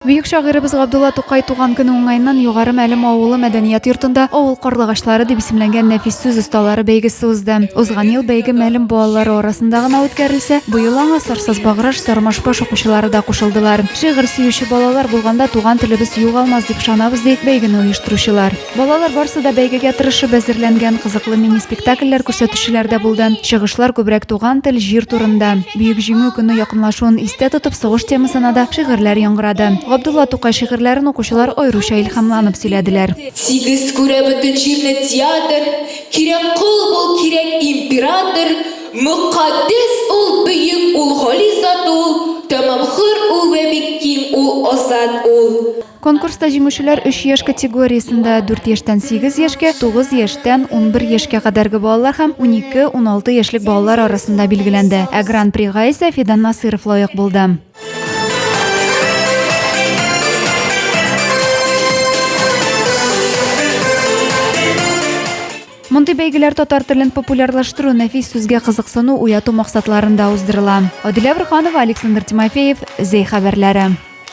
Бөек шагыйребез Габдулла Тукай туган көне уңаеннан Югары Мәлем авылы мәдәният йортында Авыл карлыгачлары дип исемләнгән нәфис сүз осталары бәйгесе узды. Узган ел бәйге Мәлем балалары арасында гына үткәрелсә, быел аңа Сарсаз-Баграж, Сармашбаш укучылары да кушылдылар. Шигырь сөюче балалар булганда туган телебез югалмас дип ышанабыз, ди бәйгене оештыручылар. Балалар барсы да бәйгегә тырышып әзерләнгән, кызыклы мини-спектакльләр күрсәтүчеләр дә булды. Чыгышлар күбрәк туган тел, җир турында. Бөек Җиңү көне якынлашуын истә тотып, сугыш темасына да шигырьләр яңгырады. Габдулла Тукай шигырьләрен укучылар аеруча илһамланып сөйләделәр. Тигез күрә бөтен җирне театр, Кирәк кол бул, кирәк император, Мөкатдәс ул, бөек ул, гали зат ул, Тәмам хөр ул вә бик киң ул, азат ул. Конкурста җиңүчеләр өч яшь категориясендә, дүрт яшьтән сигез яшькә, тугыз яшьтән 11 яшькә кадәрге балалар һәм 12-16 яшьлек балалар арасында билгеләнде. Ә Гран-прига исә Фидан Насыйров лаек булды. Мондый бәйгеләр татар телен популярлаштыру, нәфис сүзгә кызыксыну уяту максатларында уздырыла. Адилә Борһанова, Александр Тимофеев, Зәй хәбәрләре.